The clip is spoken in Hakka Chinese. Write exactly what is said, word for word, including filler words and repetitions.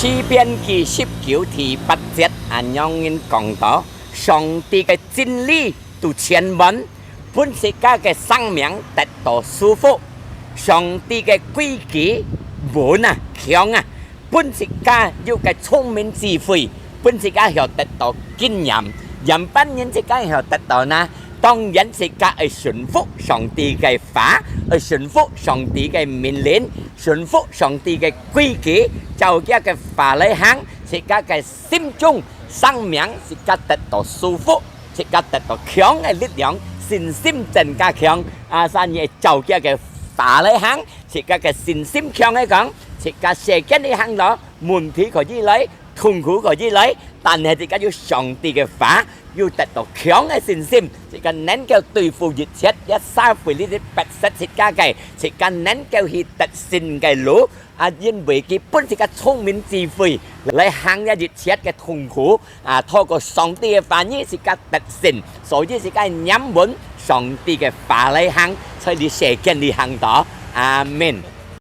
詩篇記十九第八節恁樣講到：上帝个真理都全滿，分自家个生命得到舒服。上帝个規矩穩啊、強啊，分自家有个聰明智慧，分自家曉得到經驗。仰般人自家曉得到呢？當然自家愛順服上帝个話，愛順服上帝个命令，順服上帝个規矩，照佢个話來行，自家个心中、生命自家得到舒服，自家得到強个力量，信心增加強。啊，所以照佢个話來行，自家个信心強个講，自家世間个行路，問題可以來，痛苦可以來，但係自家有上帝个話，又得到強个信心，自家能夠對付一切這社會裡底逼迫自家个，自家能夠去得勝个路。啊，因為佢分自家聰明智慧來行這一切个痛苦。啊，透過上帝个話語，自家得勝，所以自家黏穩上帝个話來行，在這世間裡行到。阿們。